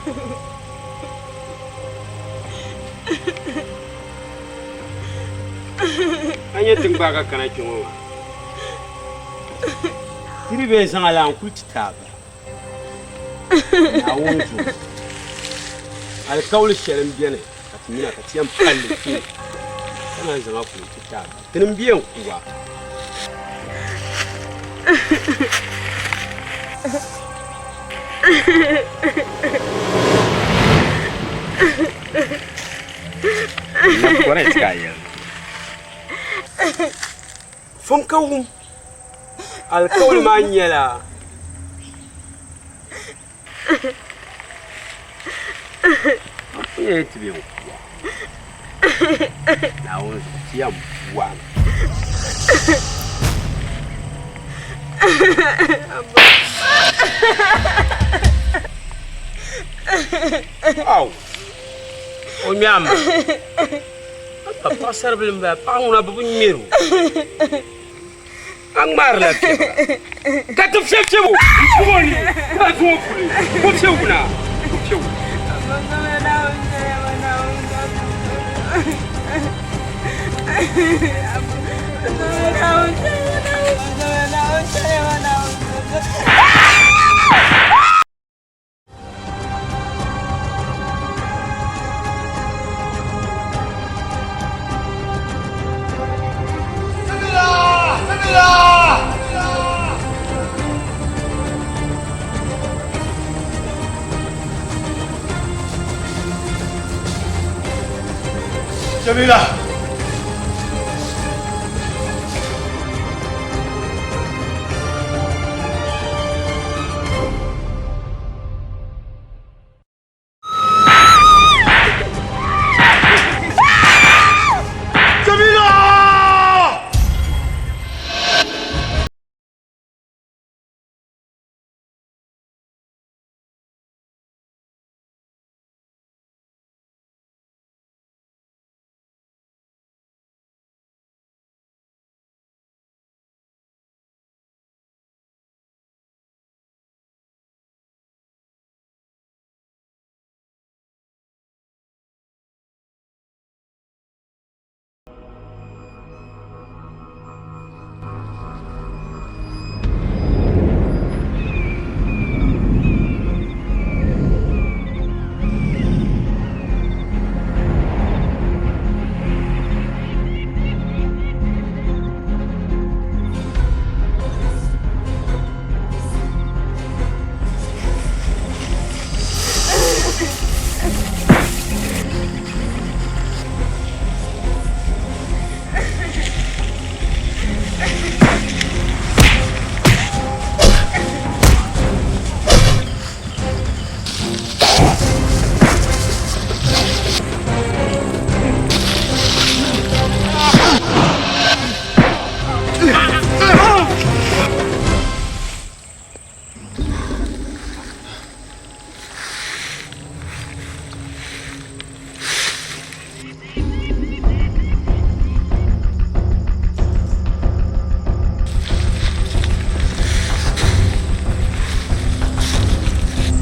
A nyɛ tiŋgbaa ka kana kpe ŋɔ maa. Tiri bee zaŋ a la n-kuli ti taaba. Naawuni zuɣu alikauli shɛli m-beni ka ti mina ka ti yɛn palli kpe ka naan zaŋ a kuli ti taaba. Tini m-be yɛn ku a. Correct ka a yɛli. Fom ka wum alikauli maa nyɛla n yɛn ti bɛ kuwa Naawuni zuɣu ti yɛn buwa Aw o ŋmɛmi ka paɣasaribili n bala paɣa ŋuna bi bi ŋmɛri o a ŋmaarila fiɛbira ka ti fiɛbi fiɛbi o n puhi o ni ka zaŋ o kuli ka o fiɛbi wuna ka o fiɛbi Jamila!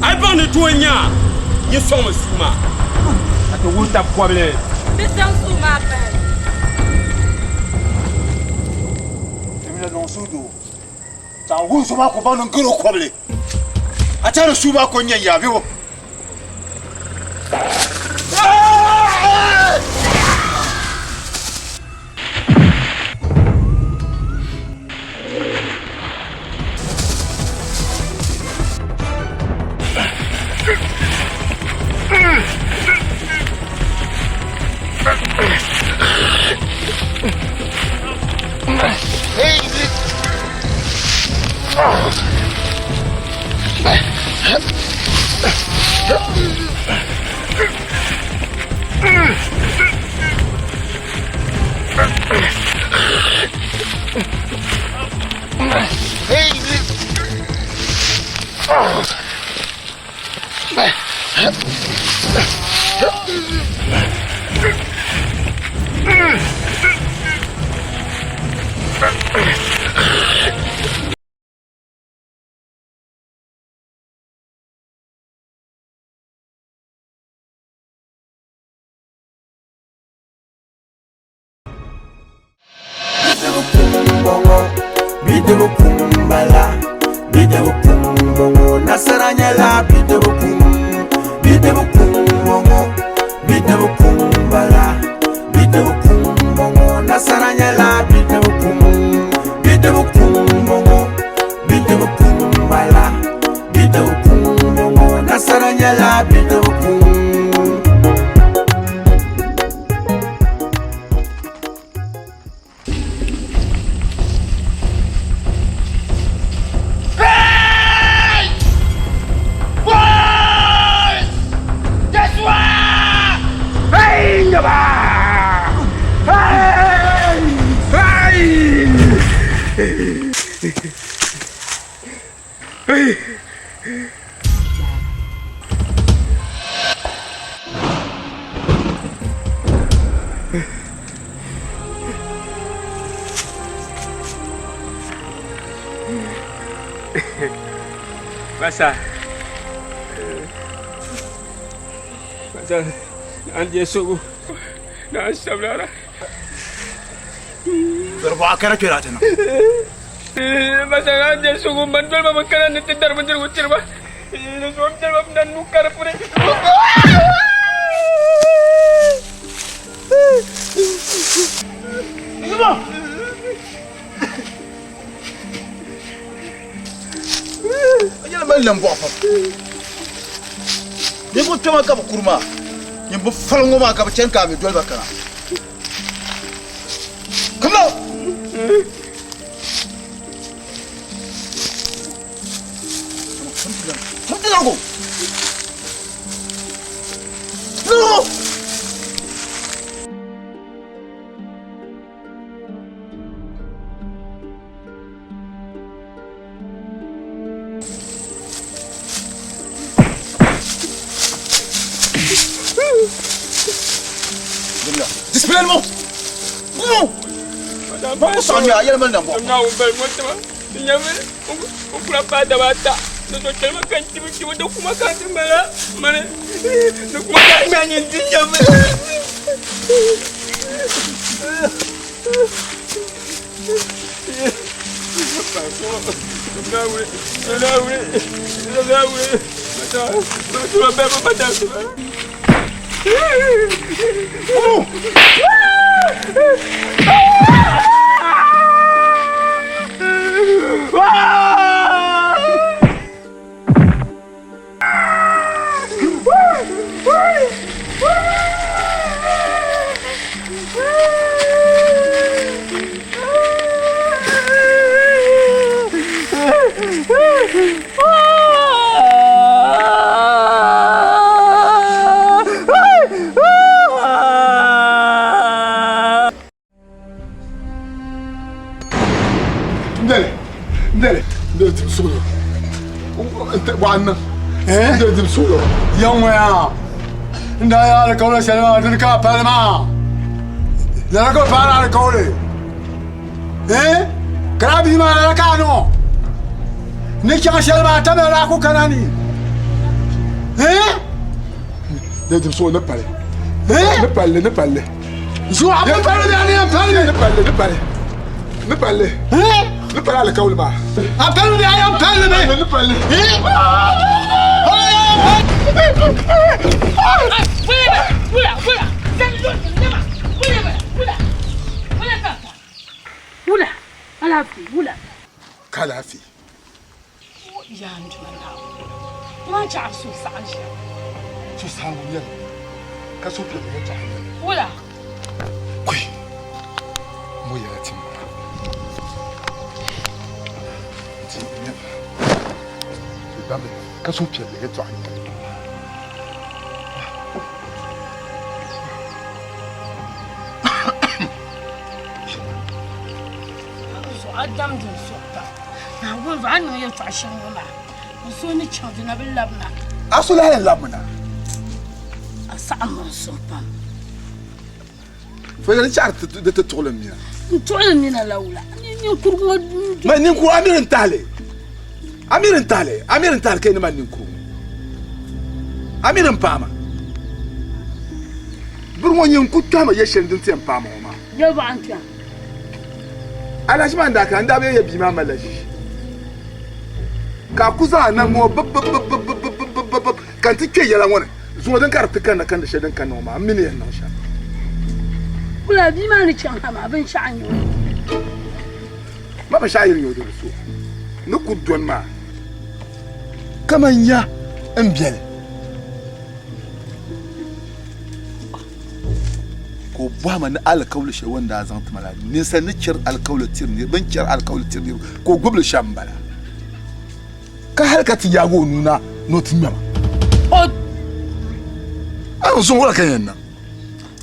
A yi baŋ ni tooi nya yi sɔŋmi suu maa ka ti wuhi tab kɔbili. Bɛ zaŋ suu maa pahi. Jamila niŋ suhudoo zaŋ wuhi so maa ka o baŋ ni n gari o kɔbili. A tɛhi ni suu maa ko n-nyɛ yaa bee bɔ? m-bɔŋɔ, bidibu kuŋ m-bala. Bidibu kuŋ m-bɔŋɔ, nasara nyɛla bidibu kuŋ. Bidibu kuŋ m-bɔŋɔ, bidibu kuŋ m-bala. Bidibu kuŋ m-bɔŋɔ, nasara nyɛla bidibu kuŋ. Bidibu kuŋ m-bɔŋɔ, bidibu kuŋ m-bala. Bidibu kuŋ m-bɔŋɔ, nasara nyɛla bidibu kuŋ. Basa. Basa. An je sugu. Na sablara. Bari bɔɣa kara kpɛra ti niŋ. Basa an je sugu man doli ba kana ni ti dari bindirigu tiri ba. Ni so m doli ba na nu kari puri. Zuma! A yɛli mali nambɔɣu pam. Ninvuɣ kpɛma ka bɛ kuri maa, nyin bi fali ŋɔ maa ka bɛ chani ka a mi doli ba kana. Come now! Come No! Discipline mo! Mo! Ma ku sɔŋ a yɛli mali nambɔɣu. Naawuni bali ŋɔ tima ti nyami n kula paai daba ata ni so chɛli ma ka n chibi chibi di kuma ka ti mala mani di kuma ka ŋma nyin ti nyami. Ndele, ndele, ndele dim suɣulo. Bɔɣa n niŋ. Ndele dim suɣulo. Ya ŋɔ yaa, n daa yaa alikauli shɛli maa dini ka a pali maa. Lala ka bɛ paari alikauli. Ka daa bia maa lala ka a niŋ o. Ni chaŋ shɛli maa tamya daa ku kana ni. Ndele dim suɣulo ni pali. Ni palli, ni palli. Zuɣu a bi pali bɛ a ni yɛn pali mi. Ni palli, ni palli. Ni palli. Ni pali alikauli maa. A pali mi bɛ a yɛn pali mi. Ni palli. Wula, alaafee, wula. Ka alaafee. Yaa n Duuma Naawuni, n maa chaɣ suhusaɣim shɛm. Suhusaɣiŋgu n-nyɛ li, ka suhupiɛlli yɛtɔɣa n-nyɛ li. Wula. Kɔi, m bo yɛla ti m-bɔra. Di n-nyɛ li, di baŋmi ka suhupiɛlli yɛtɔɣa n-nyɛ li. Zuɣu a damdi n suhu pam. Naawuni zuɣu a ni niŋ yɛltɔɣa shɛm ŋɔ maa, n suhu ni chaŋ di na bi labina. A suhu lahi yɛn labimina. A saɣim ma n suhu pam. Fo yɛli chaɣiri di ti tuɣili n mina. N tuɣili n mina la wula? Ninkurigu ŋɔ. Ma ninkurigu a miri n tahili. A miri n tahili, a miri n tahili ka yi ni ma ninkurigu ŋɔ. A miri n paai ma. Biri ŋɔ nyin ku kpɛhima yɛ shɛli din ti yɛn paai ma ŋɔ maa. Yɛlbɔɣa n kpɛm. Alahachi maa n-daa kana, n daa bi yɛn ya bia maa malila ʒishi. Ka a ku zaŋ a nam ŋɔ bibbibbibbibbibbibbib ka n ti kpe yɛla ŋɔ ni. Zuŋɔ din ka di ti kanna kandi shɛli din kanna ŋɔ maa, m mi ni yɛn niŋ shɛm. Wula bia maa ni chaŋ ha maa, binshɛɣu n-nyɛ o. Ma binshɛɣu yini nyɛ o di bi so ni ku dɔni maa. Kaman ya m biɛli. Ka o bɔhi ma ni alikauli shɛli o ni daa zaŋ ti ma la, ninsal ni chɛri alikauli tiri niriba, bɛ ni chɛri alikauli tiri niriba, ka o gbibi li shɛm m-bala. Ka hal ka ti yaag o nuu na ni o ti ŋme ma. O. A ni zuŋ wula ka yɛn niŋ?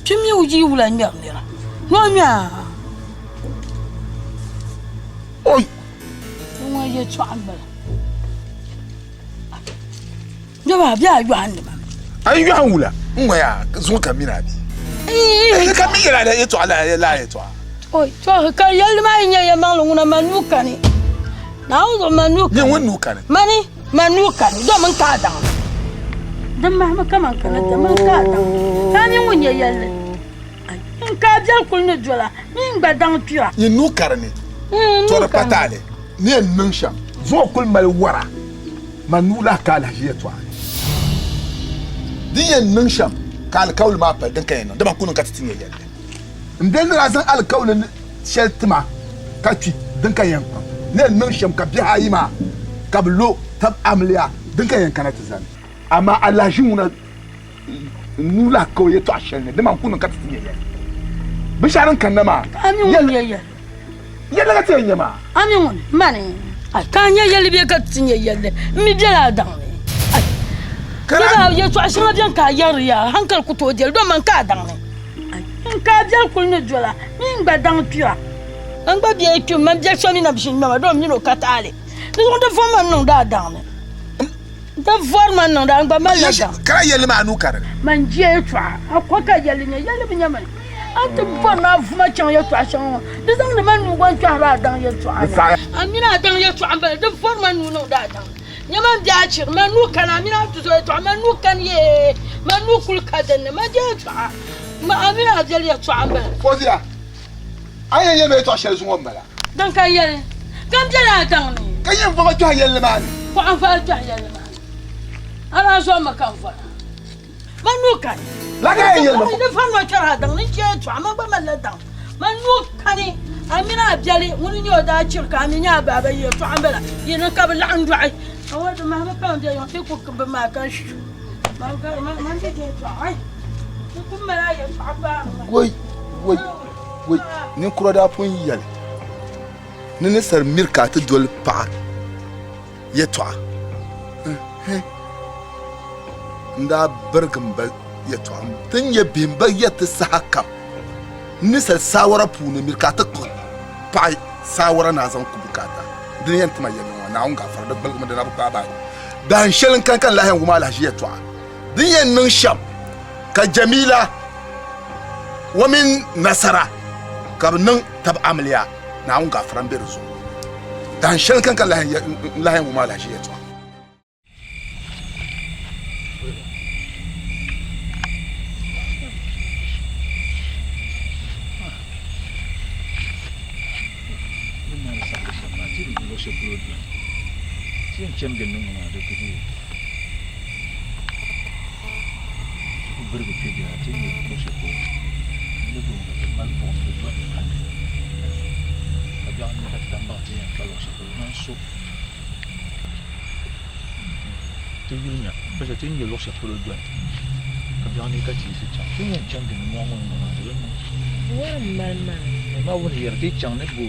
Ti mi o yi wula ŋmɛri nira ni o ŋme a. Oi! Ŋɔ yɛtɔɣa m-bala. Jɔba, bɛ a yɔhindi ma. A yi yɔhim wula, n ŋɔ yaa, zuŋɔ ka m mini a be. Ka mi yɛl a yɛtɔɣa lala yɛtɔɣa. Oi, to ka yɛlli maa yi nyɛ yɛlimaŋli ŋuna man nuu kani. Naawuni zuɣu man nuu kani. Nyɛ ŋun nuu kani. Mani, man nuu kani, domi n ka a daŋ. Din mahimi kaman kana ti man ka a daŋ. Ka a mi ŋun nyɛ yɛlli. N ka a biɛli kuli ni dola, mi n gba daŋ kpira. Nyɛ nuu kari ni, to di pa taali ni yɛn niŋ shɛm. Zuŋɔ kuli mali wara. Man nuu lahi ka alahiʒi yɛtɔɣa ni. Din yɛn niŋ shɛm ka alikauli maa pali din ka yɛn niŋ, dama ku niŋ ka ti ti nya yɛlli. M bɛ ni daa zaŋ alikauli shɛli ti ma ka kpi din ka yɛn kpaŋ ni yɛn niŋ shɛm ka bihi ayi maa ka bɛ lo tab amiliya din ka yɛn kana ti zani. Amaa alahiʒi ŋuna n nuu lahi ka o yɛtɔɣa shɛli ni, dama n ku niŋ ka ti ti nya yɛlli. Binshɛɣu din kanna maa, yɛlli ka ti yɛn nya maa. A mi ŋuni? Mani. Ai, ka a nya yɛlli bee ka ti nya yɛlli? M mi bela a daŋ ni. Ai, ka yɛtɔɣa shɛŋa beni ka a yɛri yaa, hankali ku tooi deli, dama man ka a daŋ ni. Ai, n ka a biɛli kuli ni dola, mi n gba daŋ kpira. N gba bee kpimi, man biɛli so mi na bi ʒini ŋmɛma, dama m mini o ka taali. Di zuɣu di vɔri ma n-niŋdi a daŋ ni. Di vɔri ma n-niŋdi a, n gba malila daŋ. Ka a yɛlli maa nuu ka di ni. Man jia yɛtɔɣa, a ko ka yɛlli nya, yɛlli bi nya mani. A ni ti bɔri ni a vuma chaŋ yɛtɔɣa shɛŋa ŋɔ, di zaŋdi ma nuu gba n-kpɛhiri a daŋ yɛtɔɣa ni. A mini a daŋ yɛtɔɣa m-bala, di vɔri ma nuu niŋdi a daŋ. Nyama m be a chiri, man nuu kani, a mini a tuzo yɛtɔɣa, man nuu kani yee, man nuu kuli ka din ni, man je yɛtɔɣa, a mini a biɛli yɛtɔɣa m-bala. Fozia, a ni yɛn yɛli ma yɛtɔɣ shɛli zuŋɔ m-bala. Din ka yɛli, ka m bela a daŋ ni. Ka yɛn va ma kpɛhi yɛlli maa ni. Kɔɣa n-va a kpɛhi yɛlli maa ni. A daa zɔrimi ka n vɔra. Man nuu kani. La ka yɛn yɛli ma. Di vari ma kpɛri a daŋ ni n chɛ yɛltɔɣa, man gba malila daŋ. Man nuu kani, a mini a biɛli ŋuni n-nyɛ o daa chiri ka a mi nyɛ a baaba yi yɛltɔɣa m-bala. Yi ni ka bɛ laɣim dɔɣi. A ŋɔ di mahimi pam bɛ yiŋ ti ku bi maa ka shu. Man di yɛltɔɣa ai ti ku mali a yɛltɔɣa paari ma. Woi, woi, woi, ninkura daa pun yɛli ni ni sari miri ka a ti doli paɣa yɛtɔɣa. N daa birigi m ba yɛtɔɣa ti ni nyɛ bihi m ba yɛri ti saha kam ni ninsal saawara puuni miri ka a ti kpuɣi paɣa saawara ni a zaŋ ku bukaata. Dini yɛn ti ma yɛlli ŋɔ, Naawuni gaafara di gbaligimi di na bi kpaai bahi. Dahin shɛli n kani ka n lahi yɛn wum alahiʒi yɛtɔɣa din yɛn niŋ shɛm ka Jamila o mini Nasara ka bɛ niŋ tab amiliya, Naawuni gaafara m-be di zuɣu. Dahin shɛli n kani ka n lahi yɛn wum alahiʒi yɛtɔɣa. Ti yuli nya bɛ ti ni nyɛ luɣ shɛli polo doli ka biɛɣu ni ka ti yiɣisi chaŋ. Ti ni yɛn chaŋ gindi mɔɣu ŋɔ ni ŋɔ maa di bi niŋ. Amaa wuhi yɛri ti yi chaŋ ni bo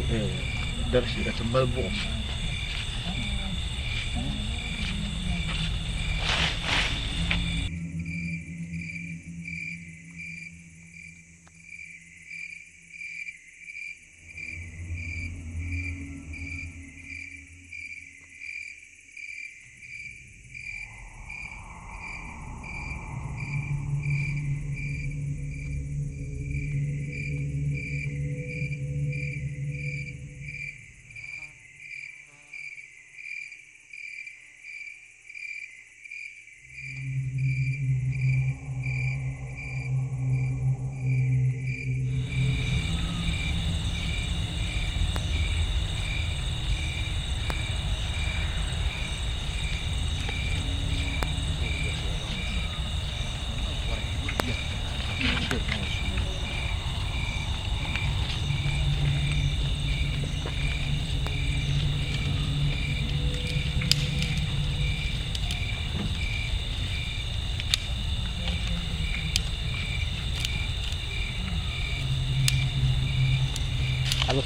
dari shee ka ti mali buɣim.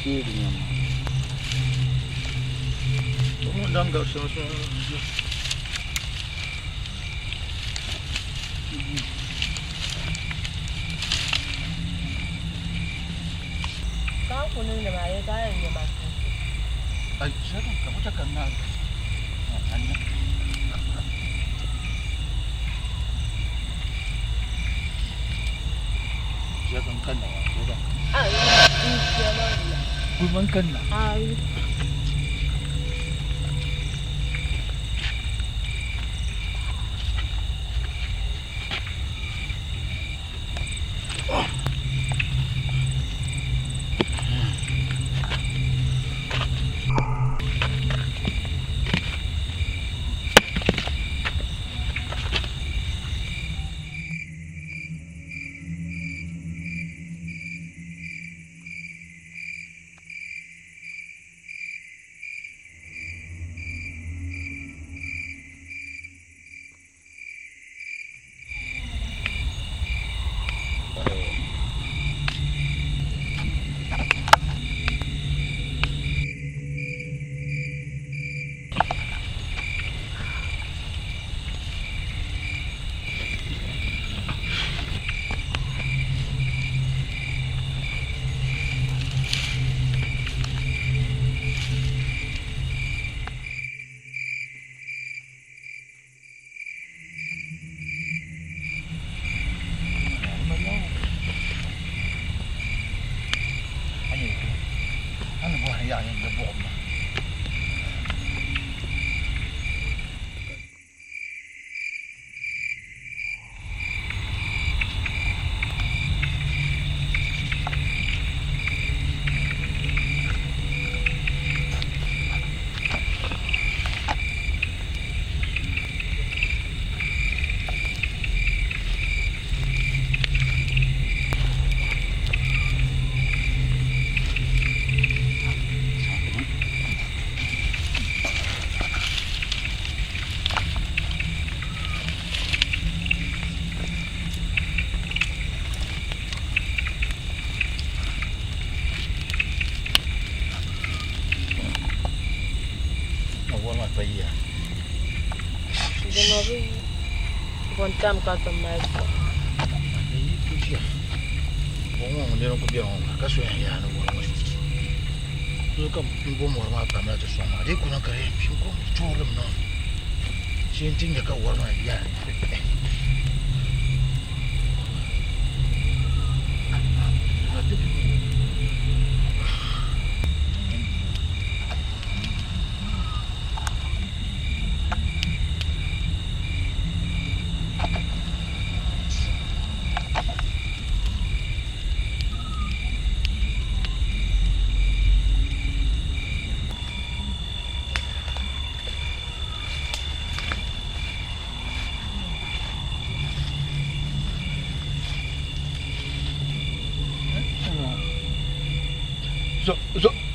shee di nyam.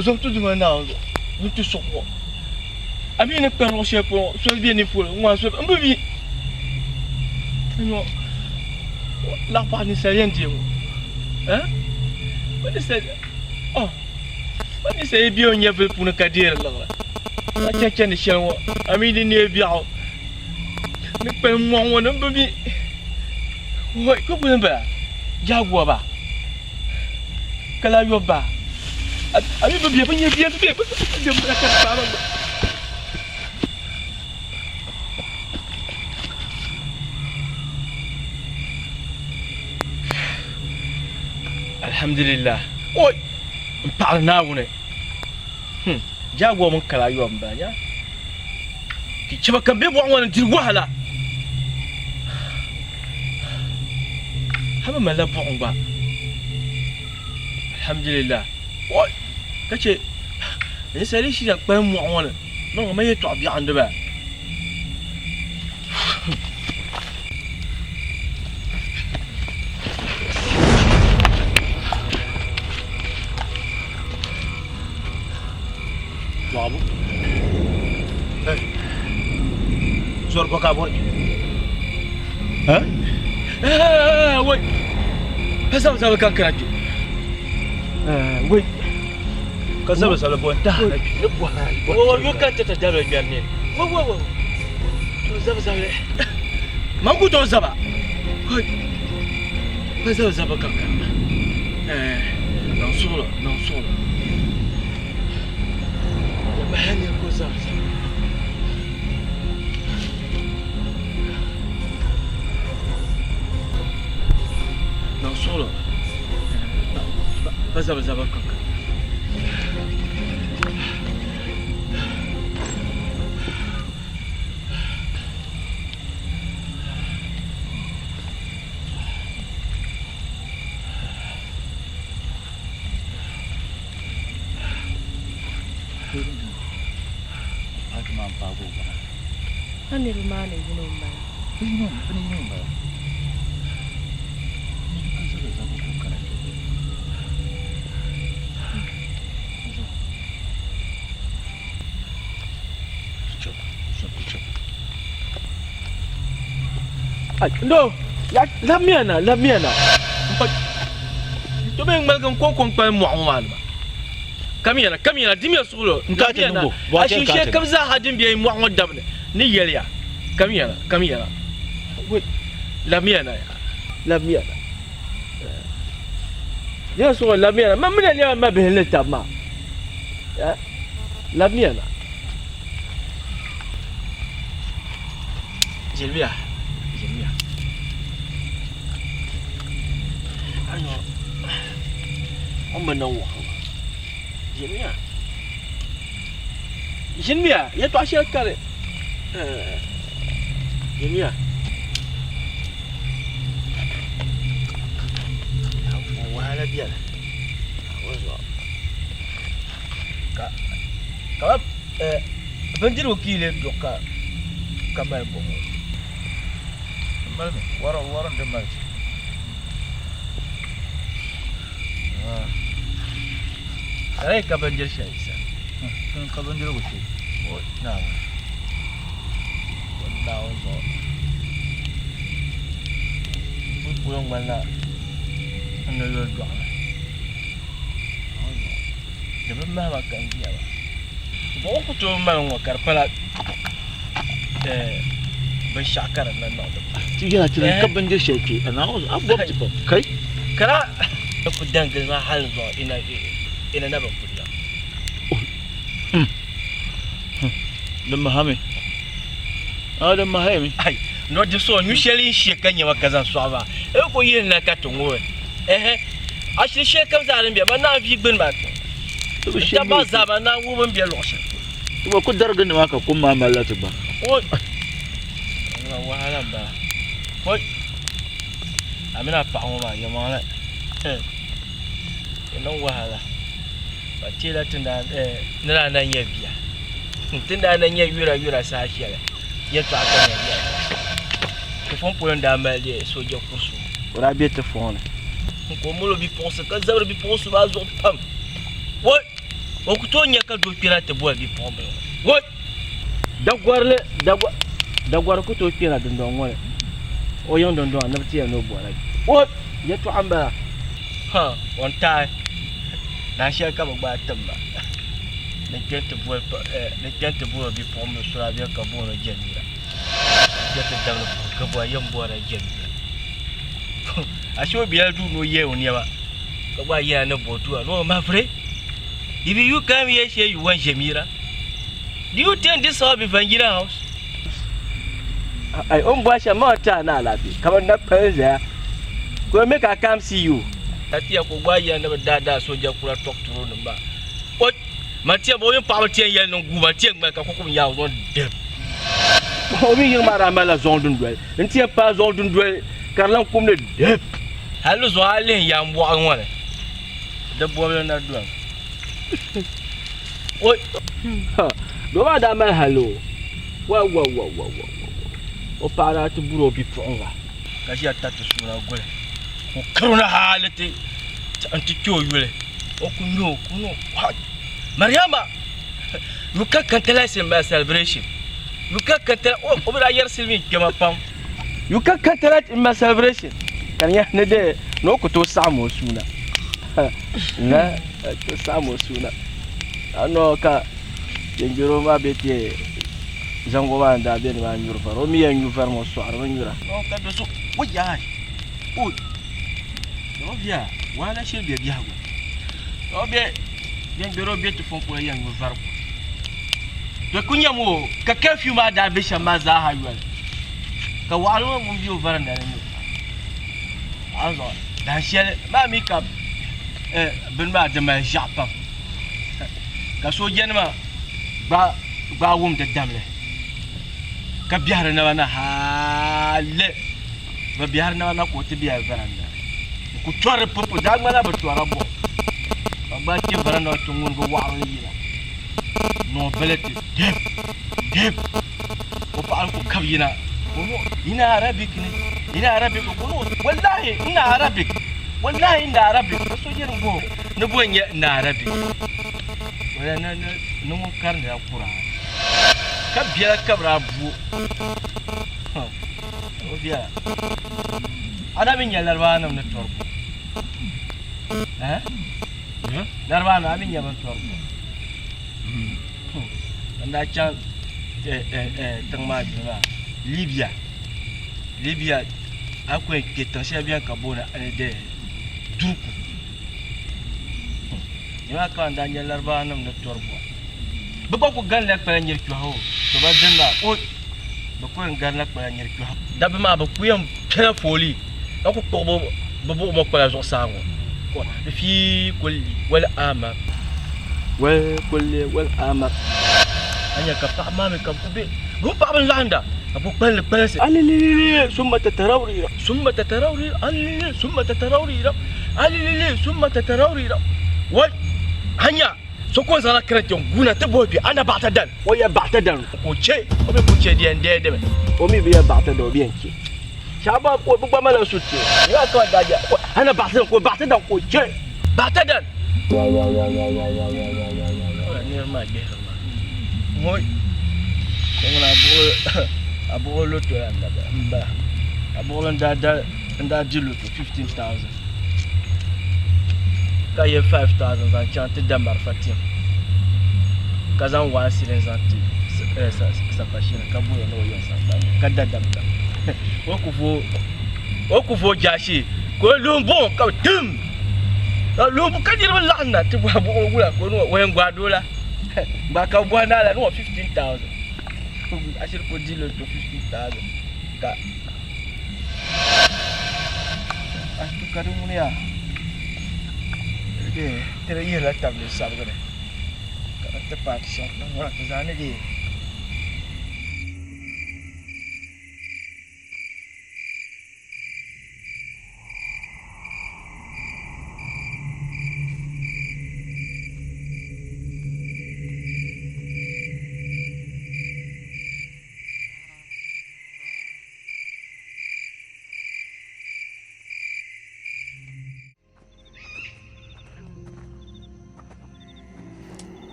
Zɔbtu Duuma Naawuni zuɣu ni ti suɣi ŋɔ. A mi ni kpɛri luɣ shɛli polo ŋɔ, soli be ni polo ŋ-ŋɔ a soli m bi mi. Ŋ-ŋɔ laɣipaɣa ninsal yɛn deei ŋɔ. Eh? Ba ninsal, oh, ba ninsal yi be o nyɛvili puuni ka deeri liɣiri, ka chɛ chandi shɛli ŋɔ, a mi di neei biɛɣu ni kpalim mɔɣu ŋɔ ni m bi mi. Hoi, kpe kuli m-bala, jaguar ba. Ka lahi yɔbi ba a mi bi bɛ bi nyɛ bia bi bɛ bi bɛ ka di paai ba gba. Alhamdulillah oi n paɣiri Naawuni jaguar mini kala yɔbu m-bala nya ti chɛba ka bɛ bɔɣu ŋɔ ni diri wahala. Hali bɛ malila buɣim gba. Alhamdulillah. Oi! Ka che ninsal yi shina kpalim mɔɣu ŋɔ ni, niŋ ma yɛtɔɣ biɛɣu n-di ba. Dɔɣibu. Hey. Zɔri bɔ ka a bɔri? Ha? Wai. Pa zaŋ zabili ka n kana kpe. Wai. Ka zabili zabili bɔ n-tahi na kpe. Ni bɔhiri a bɔhiri. Wo yo ka n ti dabili ŋmɛri nini. Wo wo wo. To zabi zabili. Man ku tooi zaba. Hoi. Pa zabi zaba ka ka. Eh, niŋ suɣulo, niŋ suɣulo. Yɛmaha ni ku zabi zaba. Niŋ suɣulo. Pa zabi zaba ka ka. A niriba maa ni yino m-bala. No, labimiya na, labimiya na. To bɛ ŋmaligi n-kɔŋko n-kpalim mɔɣu ŋɔ maa ni maa. Kamiya na, kamiya na, dimiya suɣulo. Kamiya na, a shinshɛli kam zaaha din be mɔɣu ŋɔ dabi ni ni yɛli ya, kamiya na, kamiya na. Labimiya na, labimiya na. Dimiya suɣulo, labimiya na. Man mi na lɛbi m mabihi ni tabi maa. Labimiya na. Ʒilimiya, ʒilimiya. Ayo, o ni bi niŋ wahu maa. Ʒilimiya, ʒilimiya, yɛltɔɣa shɛli kani. Ʒilimiya. Wahala biɛni. Ka ka bindirigu ka yi lee duɣi ka ka mali buɣim ŋɔ? Malimi, wɔri wɔri n-di mali ti. Ka di yi ka bindiri shɛli yi sani. N ka bindirigu kpe. O Naawuni, o Naawuni zuɣu. N kuli ŋmanila n ni yuli dɔɣimi. Di bi mahi ma ka n ʒiya maa. Buɣim ku tooi mali ŋ-ŋɔ ka di pala binshɛɣu ka di na niŋdi ba. Ti yɛla ti ka bindiri shɛli kpe, a naai a bɔbi ti pam. Kai! Ka daa ku dan gili ma hal zuɣu ina na bi kuli la. Di mahami. A di mahami. Ai, no di so nyu shɛli n she ka nyɛma ka zaŋ sɔɣi maa. E ku yihi na ka ti ŋubi. Ɛhɛ. A shili shɛli kam zaa din be ma naan vi gbuni maa kpɛ. N taba zaa ma naan ŋubi n be luɣ shɛli polo. Ti gba ku darigi nimaa ka kum maa malila ti gba. Oi! Ŋuna wahala m bala. Oi! A mini a paɣa ŋɔ maa yɛlimaŋli di niŋ wahala. Ka teela ti ni daa na nyɛ bia, ti ni daa na nyɛ yura yura saha shɛli yɛltɔɣa ka nya yɛli. Ti fɔŋ polo n-daa mali di sooja kurisi o. O daa be ti fɔŋ ni ka o mali o bipuɣinsi ka zabiri bipuɣinsi maa zuɣu pam. Woi! O ku tooi nya ka doo kpɛna ti boli bipuɣimbila ŋɔ. Woi! Dagorili, dagori ku tooi kpɛna dundɔŋ ŋɔ ni o yiŋ dundɔŋ ni bɛ ti yɛli ni o bɔrila. Woi! Yɛltɔɣa m-bala. Ha! O ni taai. Dahin shɛli ka bɛ gbaai tim ba ni kpe nti boli ni kpe nti boli o bipuɣimbila so daa beni ka booni o Jɛmila. Kpe ti dabili puhi ka bɔhi yɛn bɔrila Jɛmila. Ashe o bela duu ni o yɛli o nɛma ka gba yɛla ni bɔ dua ni o my friend if you come here say you want Jɛmila do you think this house be Vangina house? Ai o ni bɔri shɛm maa o ti a ni alaafee ka bɛ na kpalim zaya ka o make I come see you. Ka tiya ka o gbaai yɛli ni bɛ daa daa soja kura tɔɣitiro nim maa. O ma tiya bɔ o mini paɣaba ti yɛn yɛli ni guui ma tiya ŋmali ka kɔkɔm yaai o zuɣu dib. O mi yiŋ maa daa malila zɔŋ dundoli n ti yɛn paai zɔŋ dundoli ka di lan kumdi dib. Hali di zuɣu a lihi yambɔɣu ŋɔ ni di bɔbili na domi. O doo maa daa mali hali o wa wa wa wa wa o paɣa daa ti buri o bipuɣinga ka ʒiya tariti suuna guli ka o kari o na hali ti n-ti kpe o yuli o ku nya o ka o niŋ what Mariama you can't tantalize in my celebration you can't tantalize o bi daa yɛri silimiin kpɛma pam you can't tantalize in my celebration ka di nyɛ ni de ni o ku tooi saɣim o suuna na tooi saɣim o suuna. Anɔ ka kpɛngbɛro maa bɛ ti zaŋgo maa n daa bɛ ni maa nyuri vari o mi yɛn nyu vari ŋɔ sɔɣiri mi nyura. Ka do so o yaai o o bia wahala shiri bɛ biɛhigu o bɛ kpɛngbɛro bɛ ti fɔŋ kuli yɛn nyu vari ku do ku nyam o ka curfew maa daa bɛ shɛm maa zaa ha yoli ka waɣali ŋɔ ŋun bɛ o varanda ni nyɛ a zuɣu dahin shɛli maa mi ka bini maa di mali ʒiɛɣu pam ka soojanima gbaai wum di damli ka biɛhiri naba na hali bɛ biɛhiri naba na ka o ti bela varanda n ku tɔri pupu daa ŋmanila bɛ tɔrila buɣim ka bɛ gbaai kpe varanda ŋɔ ti ŋuni waɣiri yina noo bala ti dip dip o paɣa ku kabi yina ina arabic ni ina arabic ko no wallahi ina arabic wallahi ina arabic ka so yɛri bo ni bo nyɛ ina arabic wala na na ni ŋun karindila Quran ka biɛla kabira buo o biɛla a na bi nyɛ laribawa nim ni tɔri bo eh laribawa nim a mi nyɛ bin tɔri bo N daa chaŋ tiŋ maa yuli maa Libya Libya a ku yɛn kpɛ tiŋ shɛli biɛni ka booni Durku nimaa ka n daa nyɛ Laribawa nim ni tɔri buɣim bi gba ku ganila kpala nyiri kpɛhi to ba dini maa o bi ku yɛn ganila kpala nyiri kpɛhi dabba maa bi ku yɛn piɛla foolii ka ku kpuɣi bi buɣuma kpala zuɣusaa ŋɔ fi kulli wal amar wal kulli wal amar a nya ka paɣaba maa mi ka bi ku be bi mini paɣaba n laɣinda ka bi kpalli kpalinsi alililili summa tatarawrira summa tatarawrira alililili summa tatarawrira alililili summa tatarawrira wai a nya so ka o zaŋla kariti n guuna ti bohi kpe ana baɣata dan o yɛ baɣata dan ka o che o mi ku che di yɛn deei dimi o mi bi yɛ baɣata dan o bi yɛn che Shaba ko bi gba mala su ti ya ka da ja ana baɣata dan ko baɣata dan ko che baɣata dan wala nira maa gbihiri ma ŋɔ ŋuna a buɣili loto la n bala a buɣili n daa da n daa di loto 15000 ka ye 5000 zaŋ chaŋ ti da marafa tim ka zaŋ 1 cedi zaŋ ti sapashini ka bɔri ni o yɛn ka da damda o ku vooi jaashee ka o luhi buɣum ka bi tim ka luhi ka niriba laɣim na ti bɔhi buɣum wula ka o niŋ o yɛn gbaai doo la gbaai ka bi bɔhi naa la niŋ o 15000 ashiri ka o di loto 15000 ka a ka di ŋuni yaa ti di yihila tabili sabigi ni ka di ti paai shɛm ni ŋuna ti zaa ni deei.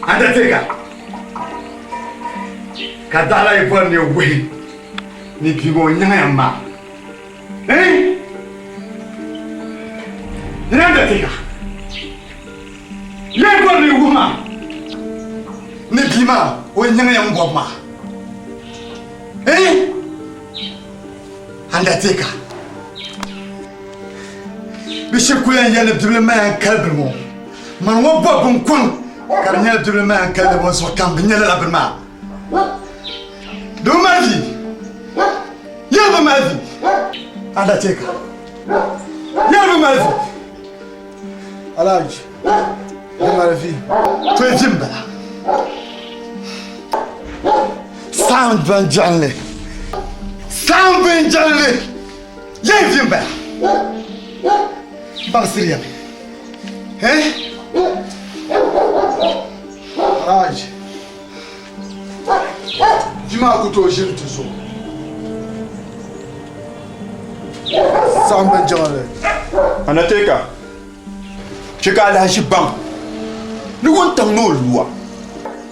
Undertaker ka daɣila yi bɔri ni wuhi Ni bia ŋɔ nyaŋya m ma. Eh? Ni Undertaker. Lee bɔri ni wuhi ma ni bia maa o nyaŋya m bɔbu maa. Eh? Undertaker. Bɛ shiri kuli yɛn yɛli ni bibili ma yan kali bini ŋɔ. Mani ŋɔ bɔbu bin kuŋ ka di nyɛla bibili ma yan kali bini ŋɔ zuɣu kam bɛ nyɛ lala bini maa. Di bi mali vi. Yɛli bi mali vi. Undertaker. Yɛli bi mali vi. Alhaji, di mali vi. To yi vi m-bala. Saɣim bin jiɣinli. Saɣim bin jiɣinli. Yɛli vi m-bala. Baŋsiriya mi. Eh? Alhaji. Vi maa ku tooi ʒiri ti zuɣu. Saɣim bin jiŋli. Undertaker, chɛ ka alahichi baŋ ni wuntaŋ ni o lua,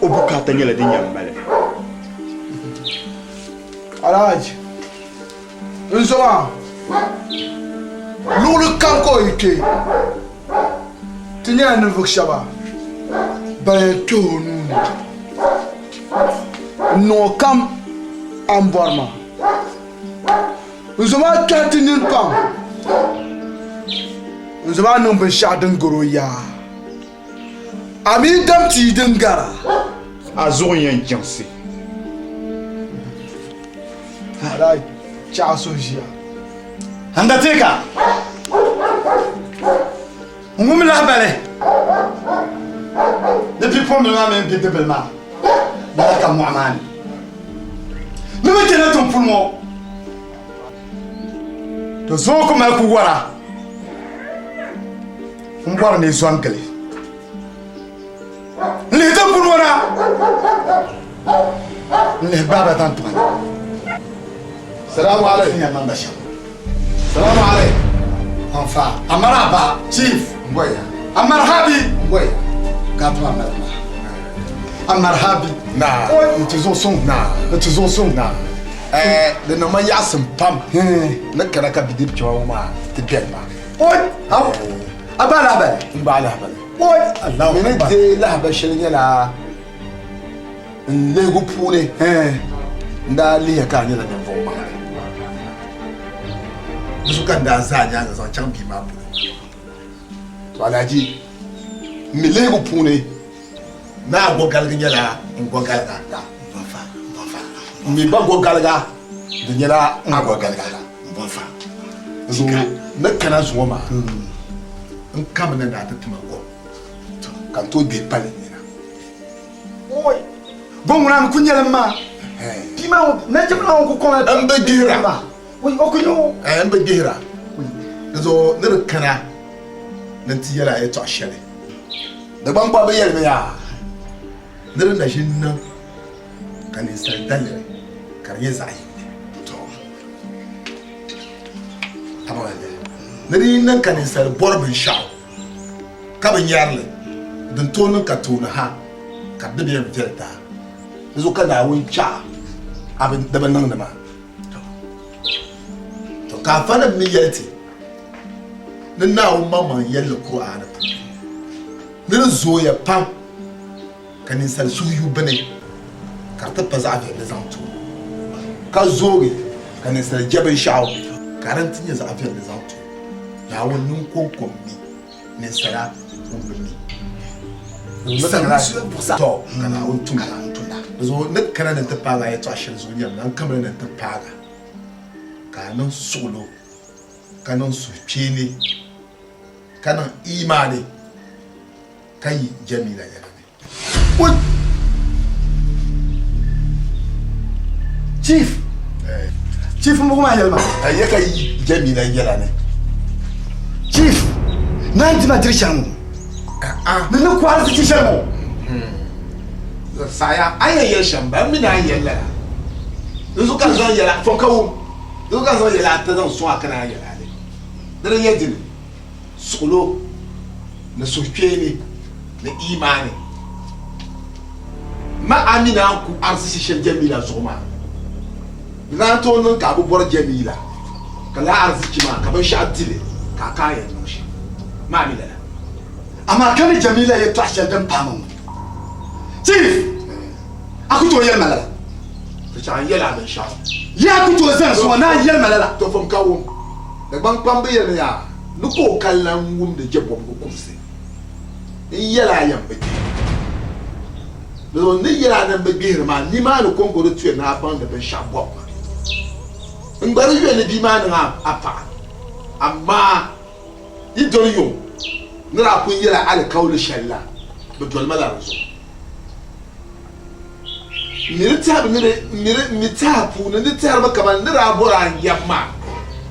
o bukaata nyɛla din yɛn mali. Alhaji, n zo maa, luɣili kam ka o yi kpe. Ti nyɛla ninvuɣ shɛba ban yɛn kpɛh o nuu ni n-niŋ o kam a ni bɔri maa. N zo maa kpɛhi ti nini pam. N zo maa niŋ binshɛɣu din gar o yaa. A mi dam tia din gara. A zuɣu n-yɛn jiŋsi. A daa chɛ a suhu ʒiya. Undertaker, n wum lahibali ni bipuɣimbila maa mini bidibila maa daa ka mɔɣu maa ni ni bɛ chana tiŋ puni ŋɔ. Di zuɣu ku mali ku wara m bɔri ni zo n-gili n lihi tiŋ puni ŋɔ na n lihi gbaai ba zaŋ ti ma na. Salamu alaikum. N mamba shɛm. Salamu alaikum. Anfa, amaraba, chief. Ngoya. Amarhabi. Ngoya. Ka tuma mali ma. Amarhabi. Na. Oi, n ti zuɣu suŋ. Na. N ti zuɣu suŋ. Na. Eh, di niŋ ma yaɣasim pam ni kana ka bidib kpɛma ŋɔ maa ti bɛni maa. Oi, aw. A ba lahabali. N ba lahabali. Oi, Allahu Mini Akbar. deei lahabali shɛli nyɛla N lihigu puuni n daa lihiya ka a nyɛla ninvuɣ maŋli. Di zuɣu ka n daa za a nyaaŋa zaŋ chaŋ bia maa polo. To Alhaji, m mi lihigu puuni ni a gɔgaligi nyɛla n gɔgaliga. M mi gba gɔgaliga di nyɛla a gɔgaliga. Di zuɣu ni kana zuŋɔ maa n kamina ni a ti ti ma gom ka n tooi gbihi pali n nina. Oi, bo ŋuna ni ku nyɛli maa. Bia maa ŋun nachimba maa ŋun ku kɔŋ la. N bi gbihira. Oi, o ku nyɛ o. N bi gbihira. Di zuɣu ni di kana ni n ti yɛl a yɛtɔɣ shɛli. Dagbaŋ bi yɛlimi yaa ni di na ʒi n-niŋ ka ninsal daliri ka di nyɛ zaɣ yini. Tɔ! Amaa ni di yi niŋ ka ninsal bɔri binshɛɣu ka bi nyari li, din tooi niŋ ka tooni ha ka di bi yɛn viɛli ti a. Di zuɣu ka Naawuni chɛ a di bi niŋdi maa. To ka afanim mi yɛli ti ni Naawuni maŋmaŋ yɛli li Kur'aani puuni ni di zooya pam ka ninsal suhu yu bini ka di ti pa zaɣ viɛlli zaŋ ti o, ka zoogi ka ninsal je binshɛɣu ka di ni ti nyɛ zaɣ viɛlli zaŋ ti o. Naawuni ŋun kɔŋko m-mi ninsala ŋun bi mi. Tɔ! Ka Naawuni tumda. Di zuɣu ni kana ni n-ti paagi a yɛtɔɣ shɛli zuɣu nyɛmi la, n kamina ni n-ti paag a ka a niŋ suɣilo, ka niŋ suhukpeeni, ka niŋ imaani, ka yi Jɛmila yɛla ni. Chief! Chief m buɣim a yɛli ma. A yɛ ka yi Jɛmila yɛla ni. Chief! Naan di ma diri shɛli ŋɔ. Ni ni ku ariziki shɛli ŋɔ. Saɣiya a yɛn yɛli shɛm ba, m mi ni a yɛli lala. Dinzuɣu ka n zaŋ yɛla, fɔŋ ka wum. Dinzuɣu ka n zaŋ yɛla a ti zaŋ sɔŋ a ka naan yɛli a li. Di di nyɛ dini? Suɣilo ni suhukpeeni ni imaani. Ma a mi naan ku arizisi shɛli Jamila zuɣu maa. Di naan tooi niŋ ka a bi bɔri Jɛmiila, ka lala arizichi maa ka binshɛɣu di li ka a ka a yɛn niŋ shɛm maa mi lala. Amaa ka ni Jɛmiila yɛtɔɣ shɛli din paai ma ŋɔ, Chief, a ku tooi yɛli ma lala. Ti chaŋ n-yɛl a binshɛɣu. Yaa ku tooi zani suŋa ni a yɛli ma lala. Tɔ fom ka wum. Dagbaŋ kpamba yɛlimi yaa ni ka o kali lan wumdi jɛbɔbigu kumsi. N yɛl a yɛm bi gbihi. Di zuɣu n ni yɛl a ni m bi gbihiri maa, nimaani kɔŋko di tuya ni a baŋ ni binshɛɣu bɔbu ma. N gba di yuya ni bia maa niŋ a paɣa, amaa yi doli yuŋ ni daa pun yɛl a alikauli shɛl la, bɛ doli ma la di zuɣu. M mi di tɛhibu ni di, m mi di, m mi tɛha puuni ni tɛhirimi kaman n ni daa bɔr a n yab maa.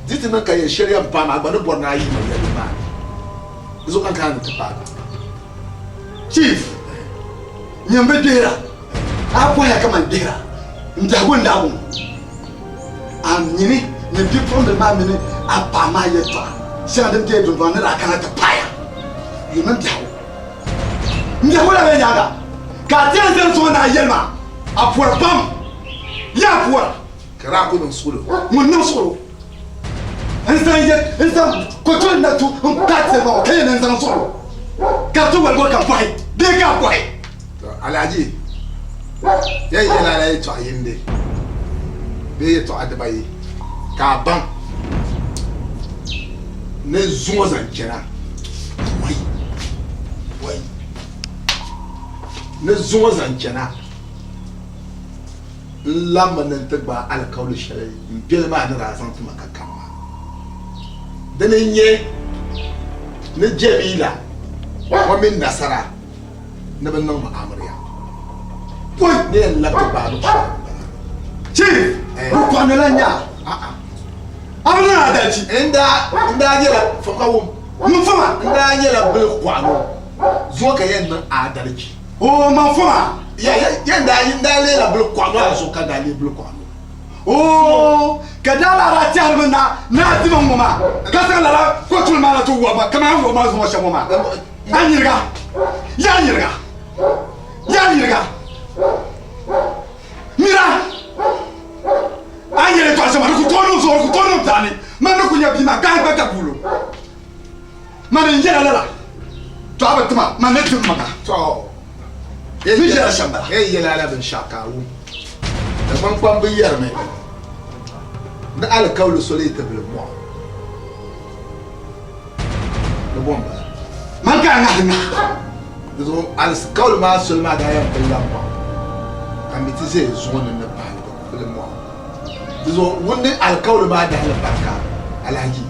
Di ti niŋ ka yɛl shɛli yɛn paai ma, a gba ni bɔri ni a yihi ma yɛlli maa ni. Di zuɣu ka n kana ni ti paag a. Chief, nyini bi gbihira, a bɔhaya kaman gbihira m biɛhigu n-daa bɔŋɔ. A nyini nyin bipuɣimbila maa mini a paɣa maa yɛtɔɣa shɛŋa din be dundɔŋ ni daa kana ti paaya yuli mini biɛhigu. M biɛhigu la bee nyaaŋa ka a ti yɛn zani zuŋɔ ni a yɛli ma a pɔri pam. Yaa pɔra! Ka daa ku niŋ suɣilo. Ŋun niŋ suɣilo n-zaŋ yɛ n-zaŋ kotoli na tu m-paai ti maa ka yɛn ni n-zaŋ suɣilo ka di ti woligi o ka bɔhi bee ka a bɔhi. To Alhaji, yɛn yɛl a la yɛtɔɣ yindi bee yɛtɔɣa dibayi ka a baŋ ni zuŋɔ zaŋ chana, wai, wai, ni zuŋɔ zaŋ chana n labimi ni n ti gbaai alikauli shɛli m biɛli maa ni daa zaŋ ti ma ka kam maa. Dini n-nyɛ ni Jɛmiila ŋɔ mini Nasara ni bɛ niŋ ma amiliya. Pɔi ni yɛn labi ti gbaai luɣ shɛli m-bala. Chief, bɛ kɔhimi la nya a bi niŋ adalchi. N daa nyɛla, fom ka wum. Ŋun foma? N daa nyɛla bili kɔɣino zuŋɔ ka yɛn niŋ adalchi. Oo, man foma? Ya, ya, ya n daa, n daa leela bili kɔɣino a zuɣu ka daa leei bili kɔɣino. Oo, ka daa lala a tɛhirimi na ni a dima ŋ-ŋɔ maa, ka zaŋ lala kotuli maa na ti wuhi ma kaman a ni wuhi ma zuŋɔ shɛm ŋɔ maa. A nyiriga! Yaa nyiriga! Yaa nyiriga! Mira! A ni yɛli yɛtɔɣa shɛm maa, di ku tooi niŋ zuɣu, di ku tooi niŋ biɛɣuni. Man ni ku nya bia maa, gahi gba ka bulo. Mani n yɛla lala, to a bi tima, man ni tim maŋa. To, Ni yɛla shɛm bala. Yɛn yɛla la binshɛɣu ka a wum. Dagbaŋ kpamba yɛrimi ni alikauli soli yi ti bili mɔɣu ni bɔ m-bala. Man ka a ŋahi ŋaha. Di zuɣu alikauli maa soli maa daa yɛn bilila mɔɣu ka mi ti ʒe zuŋɔ ni ni pahi bili mɔɣu. Di zuɣu ŋun ni alikauli maa dahili barika alahaji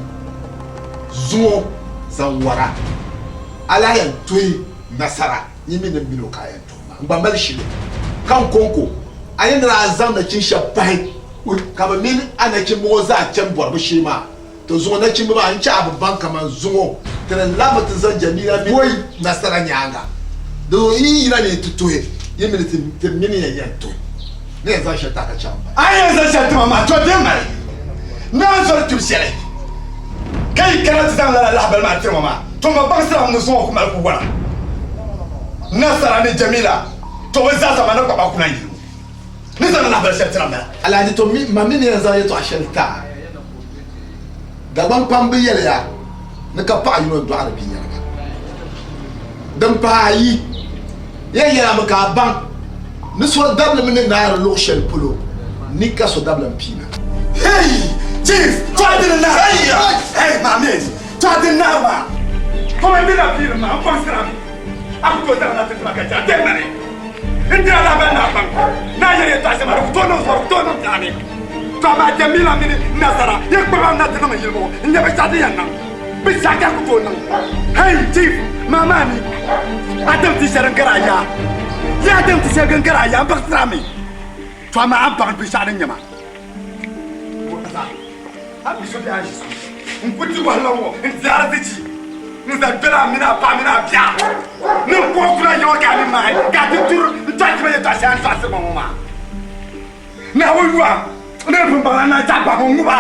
zuŋɔ zaŋ wara a lahi yɛn tuhi nasara nyin mi ni m mini o ka a yɛn tuhi maa. N gba mali shili ka n kɔŋko a ni ni daa zaŋ nachin shɛba pahi ka bɛ mini a nachimba ŋɔ zaa chani bɔri bɛ shee maa. To zuŋɔ nachimba maa n chɛ a bi baŋ kaman zuŋɔ ti ni labimi ti zaŋ Jamila mini nasara nyaaŋa. Di zuɣu yi yi yina ni yi ti tuhi yi mini ti mini yɛn yɛn tuhi ni yɛn zaŋ shɛli ti a ka chaŋ m-bala. A ni yɛn zaŋ shɛli ti ma maa, to bɛ mali ni a ni zɔri tuhi shɛli ka yi kana ti zaŋ lala lahibali maa tiri ma maa, to ma baŋsira ni zuŋɔ ku mali ku wara. Nasara ni Jamila, to bɛ zaasa ma ni kpaba kuna n-yi ni zaŋ lahibali shɛli tira m-bala. Alhaji, to ma mi ni yɛn zaŋ yɛtɔɣa shɛli ti a. Dagbaŋ pam bi yɛliya ni ka paɣa yino dɔɣiri bia yɛliga. Din pahi ayi, yɛn yɛlimi ka a baŋ ni so dabilim ni naari luɣ shɛli polo ni ka so dabilim piina. Hey! Chief! Tɔha dini naari! Hey! Maame! Tɔha dini naari maa! Kɔma n dina piiri maa n kɔŋsira mi. A ku tooi zaŋ na ti tima ka chɛ a dɛm ma ni. N dira lahabali ni a baŋ ni a yɛli yɛtɔɣa shɛm a di ku tooi niŋ zuɣu, di ku tooi niŋ biɛɣu ni. To amaa Jamila mini Nasara yi kpuɣi ba na ti niŋ yili ŋɔ n-nyɛ binshɛɣu din yɛn niŋ. Binshɛɣu ka ku tooi niŋ. Hey, Chief, maa maa ni a dim ti shɛli n-gari a yaa. Yaa dim ti shɛli din gari a yaa m-baɣisiri a mi. To amaa a ni baŋ binshɛɣu din nyɛ ma. A mi so bee a ʒi so n-ku di wahala ŋɔ n-di arizichi n-zaŋ doli a mini a paɣa mini a bia ni n kpuɣi kula yaŋɔ ka a ni maai ka a ti turi n-tɔɣisiri ma yɛtɔɣ shɛli a ni tɔɣisiri ma ŋɔ maa. Naawuni yuha ni di pun baŋla naa chaɣ bahi ŋ-ŋub a,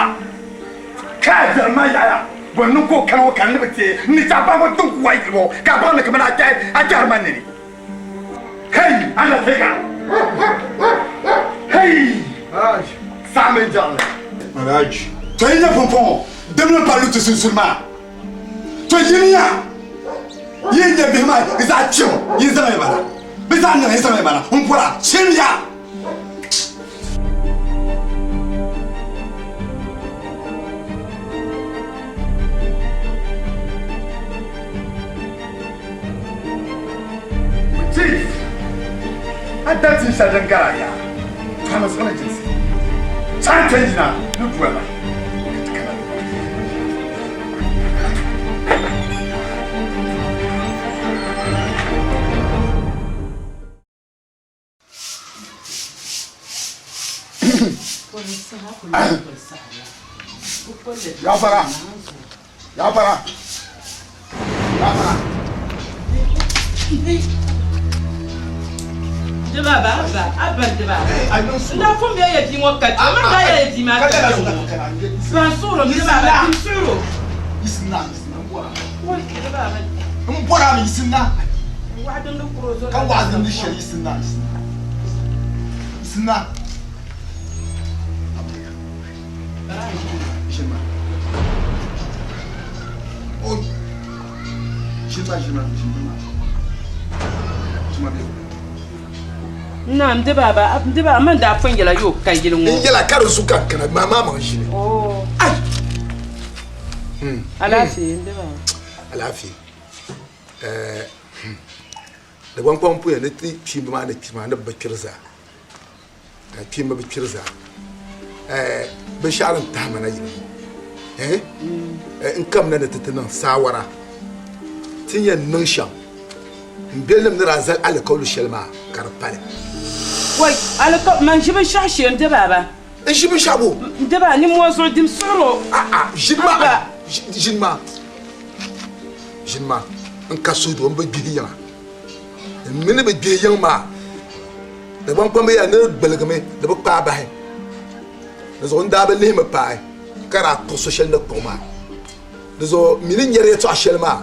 ka a biɛrim maa yaɣiya, bɔ n-niŋ ka o kana ŋɔ ka n ni bi teei n ni chaɣ bahi ŋɔ din ku waɣi yili ŋɔ, ka a baŋ ni kamani a kpɛhiri ma nini. Hey! Undertaker! Hey! Saɣim mini jiɣili. Alhaji. To yi nya pumpɔŋɔ, dimli m-pa lu ti sunsuuni maa. To yimiya, yi yi nya bihi maa yi zaɣ kpɛm, yi zaŋya ba na. Bɛ zaɣ niŋ yi zaŋya ba na. M bɔra, chɛmiya! Chief, a da tin shɛli din gari a yaa, tɔhimi zuɣu ni jinsi. Chaŋ ti yina ni doli ba ka ti kana ni ba. Gafara! Gafara! Gafara! Diba ba abba abba diba n daa pun bɛ ya bia ŋɔ ka ti ma daa ya bia maa ka ti ŋɔ ban suɣuro diba ba tim suɣuro n bɔra mi yisinna ka waɣa dimdi shɛli yisinna yisinna Naam di baaba di baaba man daa pun yɛla yoo ka yili ŋɔ. N yɛla ka di zu ka n kana maa maa maŋ ʒini. Ai. Alaafee n di baaba. Alaafee. Ɛɛ Dagbaŋ puya ni ti kpiimba maa ni kpi maa ni bi kpiri zaa. Ka kpiimba bi kpiri zaa binshɛɣu din tahi ma na yili ŋɔ n kamina ni ti ti niŋ saawara ti ni yɛn niŋ shɛm m belinim ni daa zali alikauli shɛli maa ka di pali. Wai, man ʒi binshɛɣu shee n-di baaba. N ʒi binshɛɣu bo? N-di ba, nimmoo zuɣu dim suɣir o. A'a, ʒini ma, ʒini ma, ʒini ma, n ka suhudoo m bi gbihi yiŋa. N mi ni bi gbihi yiŋ maa, Dagbaŋ kpamba yɛla ni di gbiligimi di bi kpaai bahi. Di zuɣu n daa bi lihimi paai ka daa kpuɣi so shɛli ni kpuɣi maa. Di zuɣu m mi ni nyari yɛtɔɣ shɛli maa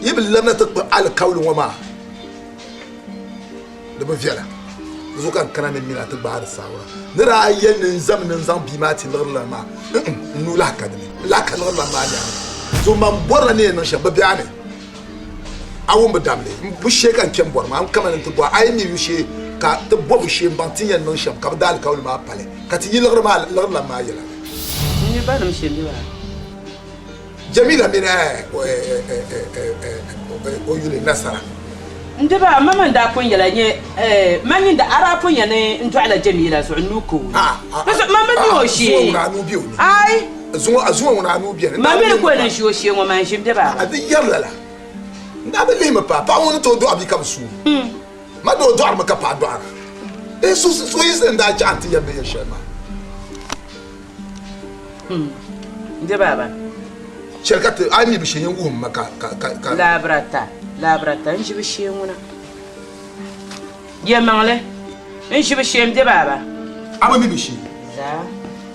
yi bi labina ti kpuɣi alikauli ŋɔ maa, di bi viɛla. Di zuɣu ka n kana ni m mini a ti gbaai di saawara. Ni daa yɛli ni n zami ni n zaŋ bia maa ti liɣiri lan maa, n-n, n nuu lahi ka di ni. N lahi ka liɣiri lan maa nyaaŋa. Di zuɣu man bɔrila ni yɛn niŋ shɛm, bɛ be a ni. A wum bi damli bu shee ka n kpɛ m-bɔri maa, n kama ni n ti bɔhi a yi mi yu shee ka ti bɔbu shee m-baŋ ti ni yɛn niŋ shɛm ka bɛ daa alikauli maa pali ka ti yi liɣiri maa liɣiri lan maa yɛla ni. N mi banim shee mi maa. Jamila mini o yuli Nasara. N di ba, ma man daa pun yɛla nyɛ man nyin da a daa pun yɛn ni n dɔɣila Jamila zuɣu n nuu ka o ni. Di zuɣu man bi mi o shee. Aai! Zuŋɔ zuŋɔ ŋuna a nuu beni. Ma mi ni ka o ni ʒi o shee ŋɔ maa n ʒi m-be baaba. A di yɛri lala. N daa bi lihimi paai paɣa ŋɔ ni tooi dɔɣi bia ka bi suui. Ma doo dɔɣirimi ka paɣa dɔɣira. Ee so so yi n daa chaɣi nti yɛri ni yɛl shɛli maa. N be baaba. Chɛli ka ti a yi mi bi shee yɛn wuhim ma ka ka ka ka. Laabirata laabirata n ʒi bi shee ŋuna. Yɛlimaŋli n ʒi bi shee m be baaba. A bi mi bi shee. Zaa.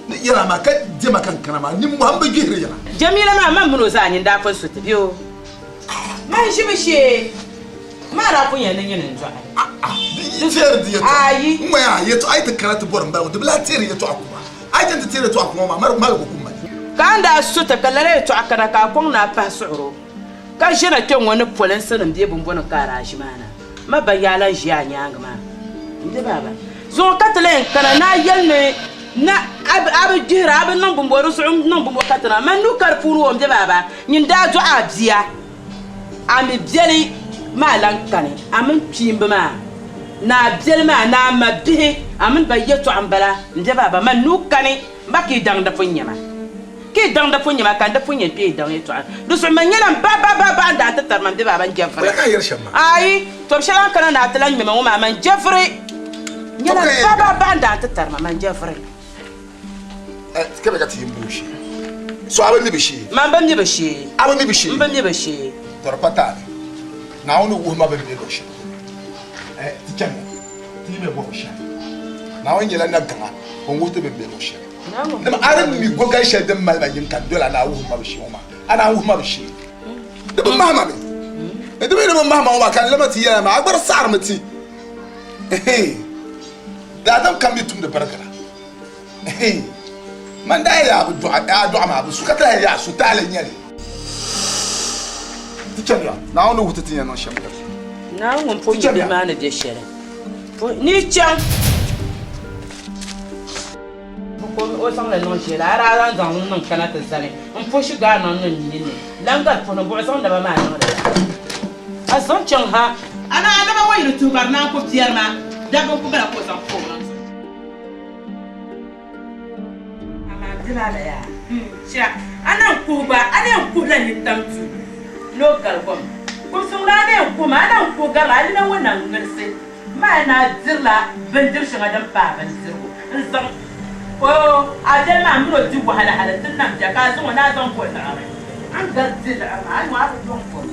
Ni yɛla maa ka diɛma ka n kana maa nimmohi m bi gbihiri yɛla. Jamila maa man mini o zaa nyin daa pun su ti bɛ o. Man ʒi bi shee maa daa pun yɛn ni nyini n dɔɣi. Di yi teeri di yɛtɔɣa. Ayi. N ŋmaya a yɛtɔɣa yi ti kana ti bɔri m baligu di bi lahi teeri yɛtɔɣa kuma. A yi chani ti teeri yɛtɔɣa kuma maa maligu ku mali. Ka a ni daa su ti ka lala yɛtɔɣa kana ka a kɔŋ ni a pahi suɣiri o ka ʒina kpe ŋɔ ni polinsi nim bee bimbɔnim ka a daa ʒi maa na. Ma ba yaa lan ʒi a nyaaŋa maa m-be baaba. Zuŋɔ ka ti lan yɛn kana ni a yɛli ni na a bi gbihira, a bi niŋ bumbo di zuɣu n-niŋ bumbo ka ti na. Man nuu ka di puuni o m-be baaba, nyin daa dɔɣi a bia, a mi biɛli maa lan kani, a mini kpiimba maa ni a biɛli maa ni a ma bihi, a mini ba yɛtɔɣa m-bala m-be baaba. Man nuu kani m ba ka yi daŋ di pun nya ma. Ka yi daŋ di pun nya ma, ka n di pun yɛn kpe yi daŋ yɛtɔɣa. Di zuɣu man nyɛla m ba ba ba ba n-daa ti tari ma m-be baaba n-jɛviri. Wala ka a yɛri shɛm maa? Aai, tɔbu shɛli a ni kana ni a ti lan ŋme ma ŋɔ maa, man jɛviri. Nyɛla m ba ba ba n-daa ti tari ma, man jɛviri. Ka bɛ ka ti yi m-bo shee. So a bi mi bi shee? Man bi mi bi shee. A bi mi bi shee? M bi mi bi shee. Tɔ di pa taali. Naawuni wuhi ma bɛ ni be luɣ shɛli polo. Ti chamiya ti yi me bɔbu shɛli. Naawuni nyɛla nagaŋa, o ni wuhi ti bɛ ni be luɣ shɛli. Nim a ni mi gogal shɛli din mali ma yim ka n dol a ni a wuhi ma bi shee ŋɔ maa, a naan wuhi ma bi shee. Di bi mahi ma mi. Di mi ni bi mahi ma ŋɔ maa ka n lama ti yɛla maa, a gba di saɣirimi ti. Daadam kam mi tumdi birigira. Man daa yɛli a bi dɔɣi, a dɔɣi maa bi su, ka ti lahi yɛli a su taali n-nyɛ li. Ti chamiya, Naawuni ni wuhi ti ti ni yɛn niŋ shɛm yɛli. Naawuni ŋun pun mi bihi maa ni be shɛli ni chaŋ. O zaŋ li niŋ ʒiɛli, a daa lan zaŋ li niŋ kana ti zali m-po shigaa niŋ niŋ nyin ni lan gari puhi ni buɣi zaŋ naba maa niŋ li la. A zaŋ chaŋ ha. Amaa a naba ŋɔ yi di tuhi bari naan ku biɛri ma, dabba n-ku bala ka o zaŋ pa o maŋ zuɣu. Amaa dila la yaa, chɛ a na n-kuhi gba, a na yɛn kuhila nintam duu ni o gari kom. Kumsi ŋuna a na yɛn kuhimi, a na n-kuhi garila a nina ŋɔ na ŋ-ŋilisi. Maa na dirila bindir shɛŋa din paai bindirigu n-zaŋ o a viɛli maa min o di wahala hali nti nam bia, ka a zaŋ o ni a zaŋ bo liɣiri. A ni gari di liɣiri maa, a ni ŋɔ a bi yɔŋ kom.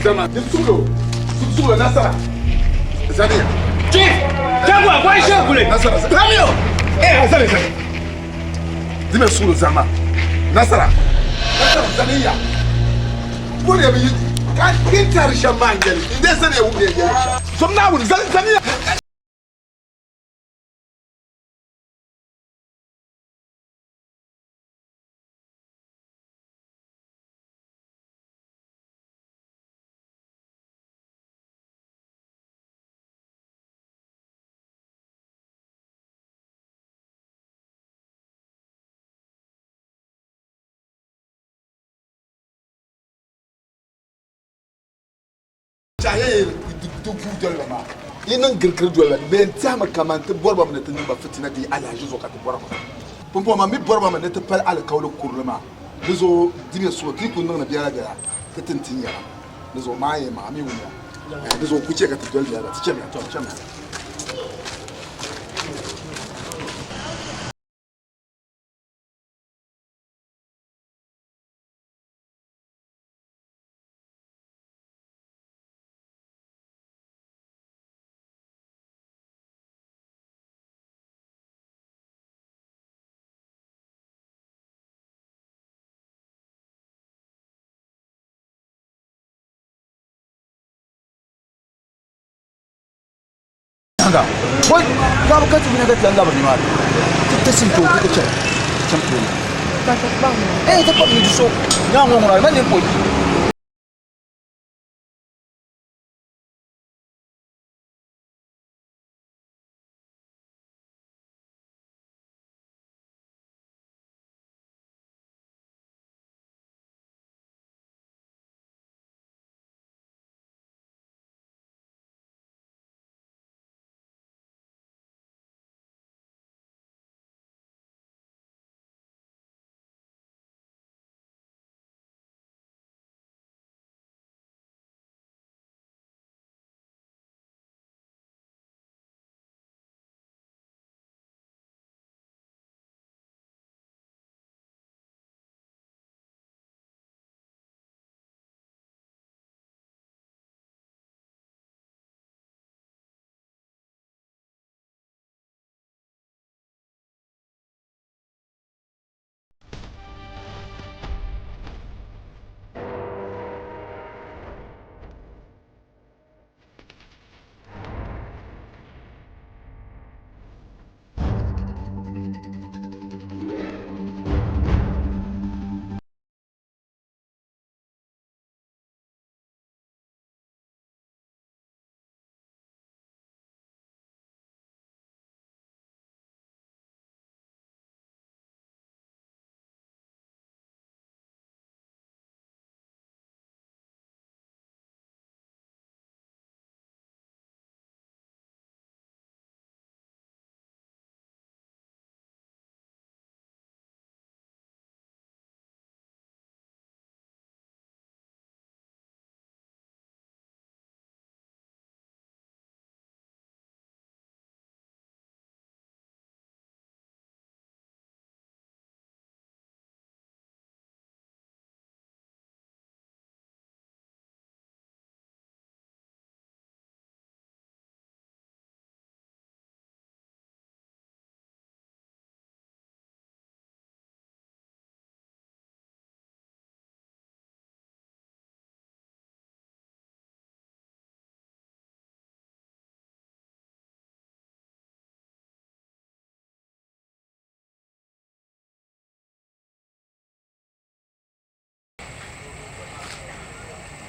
Zama, di suɣulo, di suɣulo nasara. Zaniya. Chief, Jaguar, why is your Nasara, Ramio. Eh, zani, zani. Di me suɣulo zama. Nasara. Nasara, zaniya. Bori ya bi yi ka kin tari shɛm maa n-yɛli. N dee zaniya wum ni yɛn yɛli shɛm. Zom Naawuni, zani, zaniya. Tɛha ya yi di guui doli ba maa, yi niŋ girigiri doli ba, bɛ yɛn tɛhimi kaman ti bɔri ba mi ni ti niŋ ba fitina di yi alahiʒi zuɣu ka ti bɔri ba. Pumpɔŋɔ man mi bɔri ba mi ni ti pali alikauli kurili maa, di zuɣu dimiya suhu, ti yi kul niŋdi biɛlabiɛla ti ti ni ti nya ba. Di zuɣu maa yɛn maa mi wumya, di zuɣu ku chɛ ka ti doli biɛla, ti chamiya, tɔ chamiya. Nyaaŋa, bɔi ka bɛ ka ti yina ka ti lan labiri nimaani ti ti simti o ka ti chani chaŋ tooni. Ɛɛn ti kpabi ni di so nyaaŋa ŋɔ ŋuna man nini ka o yi.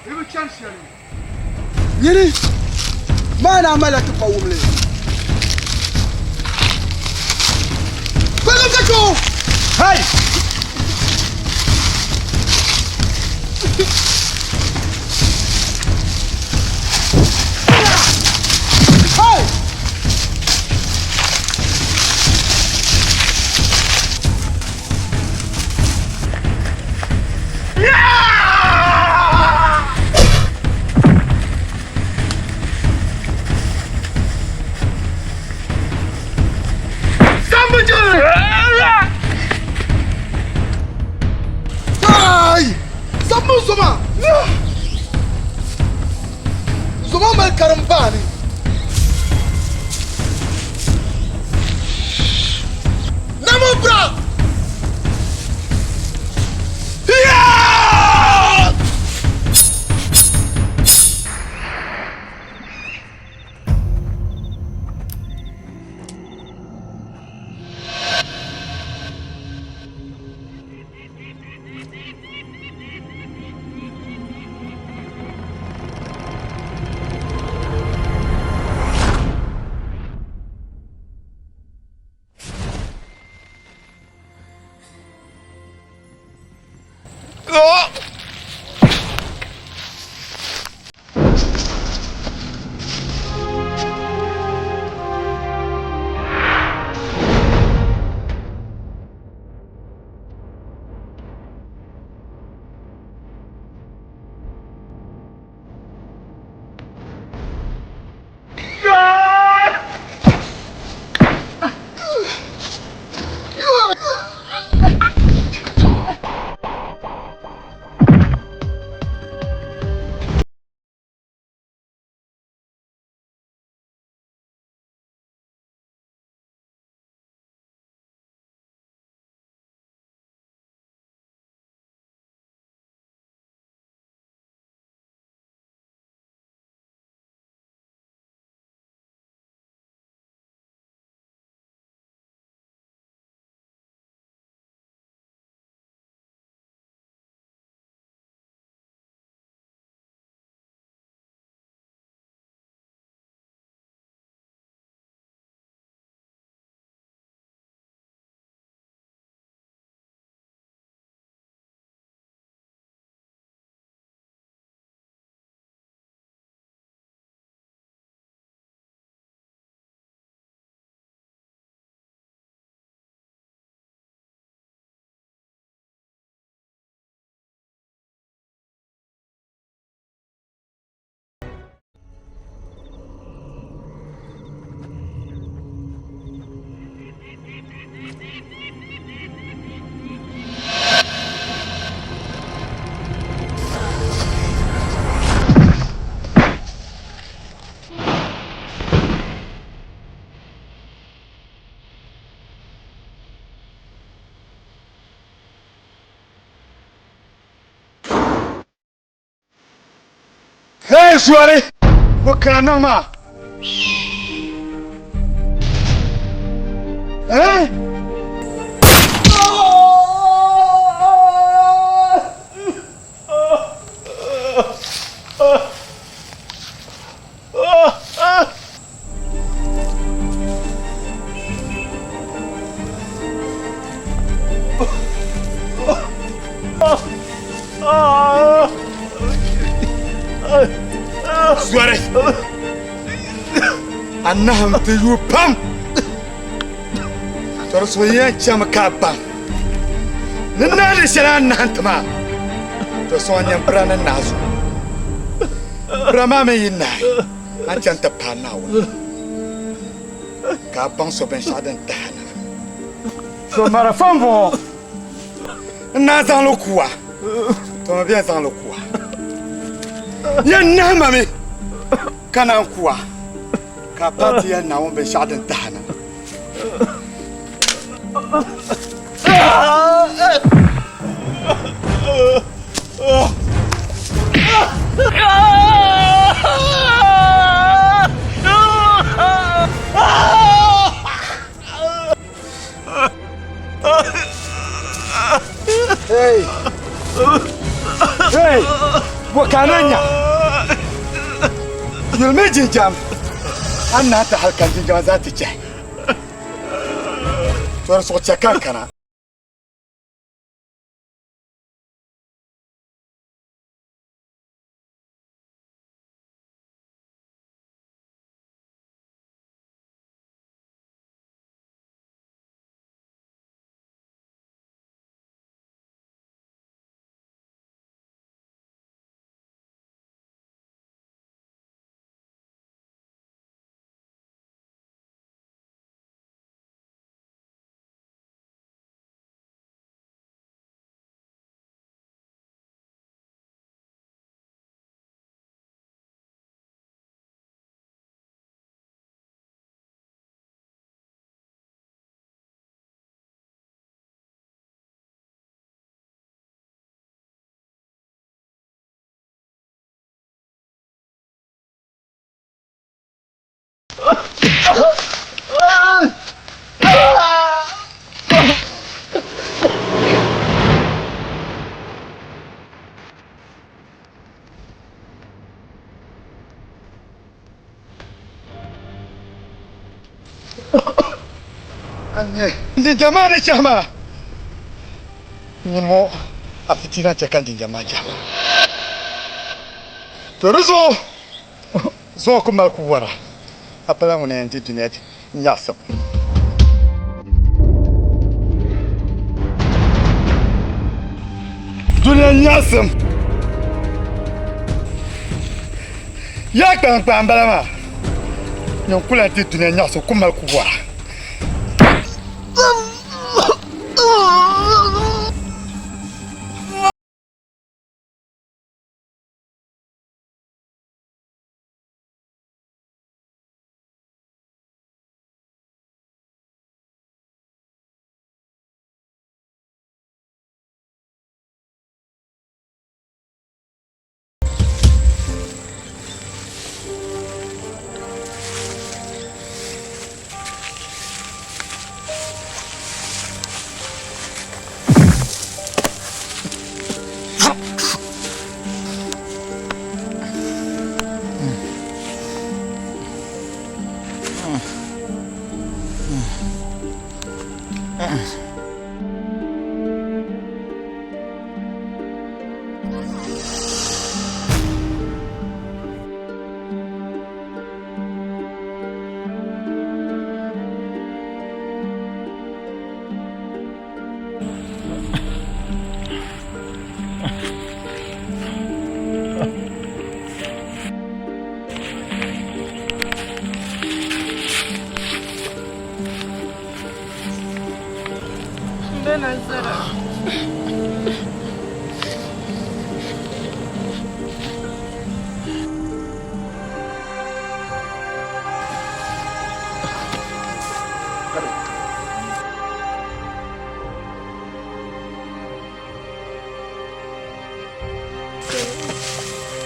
Yi bi chani shɛli. Nyini maa naa malila ti kpawumli. Kpɛlim ka chɛ o! Hey! Hey! Sabbu zoma zoma mali karimbaani. Namo bra! Hey, Suwari! Bɔ ka a niŋ maa? Eh? Zɔri a nahim ti yuui pam tɔri so yɛn chɛmi ka a baŋ ni naa di shɛli a nahim ti maa to sɔŋ nyɛ bira ni naa zuɣu bira maa mi yi naai a ni chani ti paai Naawuni ka a baŋ so binshɛɣu din tahi na. So marafa m-bɔŋɔ n naa zaŋ li ku a, to mi bɛ yɛn zaŋ li ku a. Yɛn nahi ma mi ka naan ku a, ka a paai ti yɛli Naawuni binshɛɣu din tahi na. Hey! Hey! Bɔ ka a na nya? Yulimi jinjam, a ni naai ti hal ka n jinjama zaa ti chɛhi. To di zuɣu chɛ ka n kana. N jinjam maa ni chɛhi maa, nyini ŋɔ a fitiina n-chɛ ka n jinjam maa chɛhi maa. To di zuɣu zuɣu ku mali ku wara, a pala ŋuni yɛn di dunia nyaɣisim. Dunia nyaɣisim. Yaa kpaŋkpaŋ m-bala maa, nyin ku lahi di dunia nyaɣisim ku mali ku wara.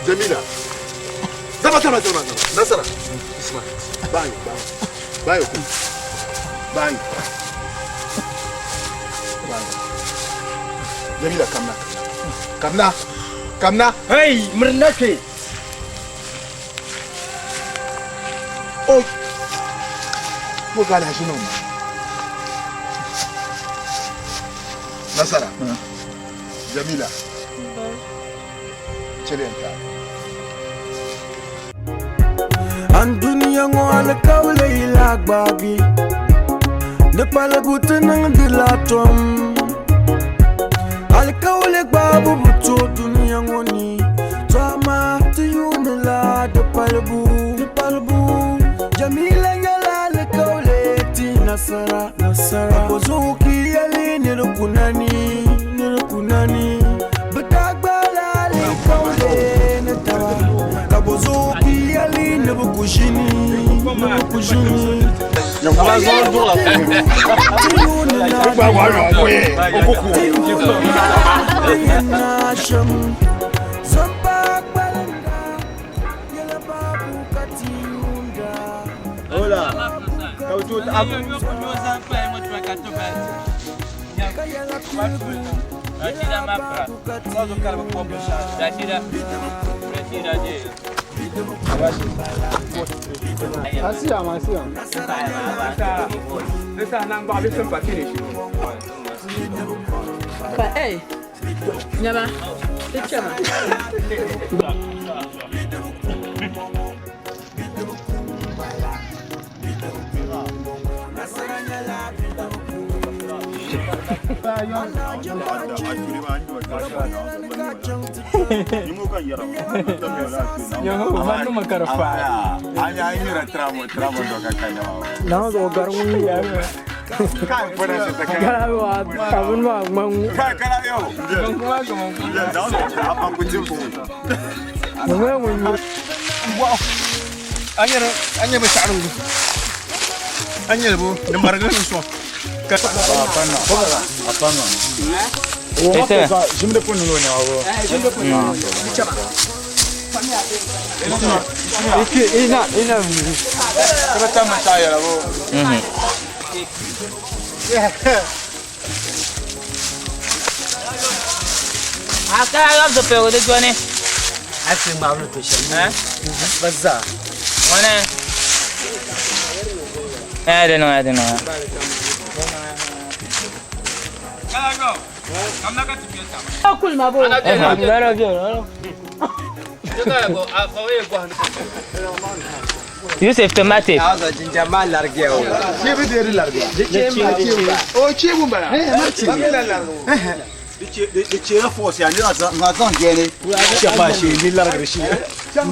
Jamila. Zama, zama, zama, zama. Nasara. Ismail. Bayo, bayo. Bayo, ku. Bayo. Bayo. Jamila, kamna. Kamna. Kamna. Hey, murna ke. Oh. Ko ka la shi nan ma. Nasara. Jamila. Chɛliya n taai. An dunia ŋɔ alikauli yi lahi gbaagi di palibu ti niŋdila tom alikauli gbaabu bi tooi dunia ŋɔ ni to amaa ti yuunila di palibu di palibu Jamila nyɛla alikauli ti nasara nasara ka zuɣu ka yɛli ni di kunani ni di kunani bɛ daa gbaala alikauli ni taba ka bɔ zuɣu ka yɛli ni bɛ ku ʒini ni bɛ ku ʒini Pa ei, nyama, di chama. Anya bi saɣaringu a nyɛli bo di marigili ni sɔŋ ka Kul ma bo. Yusuf tomate. Di cheera force ya ni ŋa zaŋ jɛni shɛba maa shee ni larigiri shee. Let's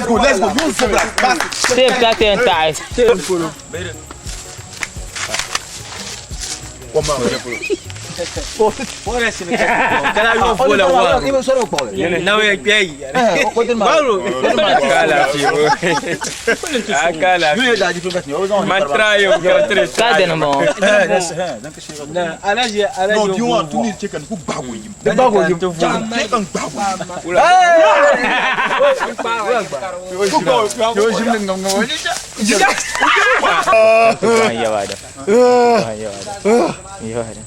go, let's go. You go back. Save ka ten tahi. Ka dini mo. No, do you want to need chicken? Ku bago yim. Bago yim. Chicken bago. Ku bago. Yo jim ngam ngam. Yawada. Yawada. Yawada.